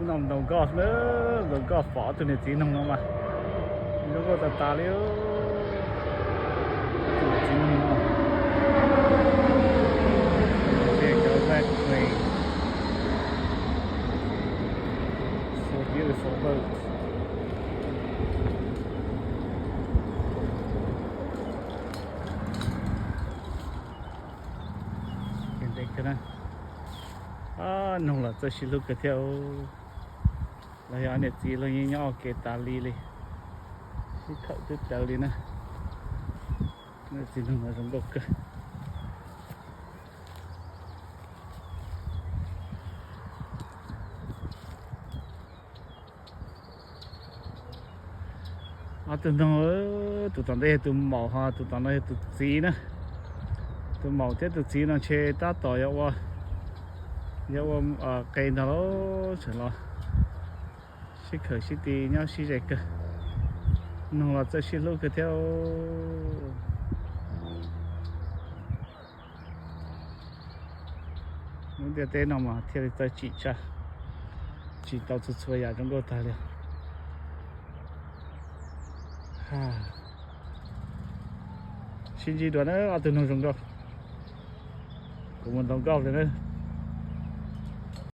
Hnub no ntaus golf na, ntaus golf pom ob tug niam txiv noog no mas zoo nkauj tas tas li. Tus niam txiv noog no thiab cov drag queen. So beautiful boat. Ntev kawg na. Noog los txawj sib hlub kawg thiab. Los yog ob niam txiv los yeej nyob ua ke tas li li, sib khawm twb tawv li na. Niam txiv noog no zoo nkauj kawg. Ob tug noog, tus tom ntej yog tus maum, ho tus tom no yog tus txiv na. Tus maum thiab tus txiv no ntshe tab tom yuav ua, yuav ua qe ntag lauj, tseem los sib khawm sib tis nyob sib ze kawg. Noog los txawj sib hlub kawg thiab. Lub ntiaj teb no mas thiaj li txawj tsim tshaj, tsim tau txhua txhua yam zoo nkauj tag li. Sib ntsib dua na ob tug noog zoo nkauj. Kuv mus ntaus golf lawm na.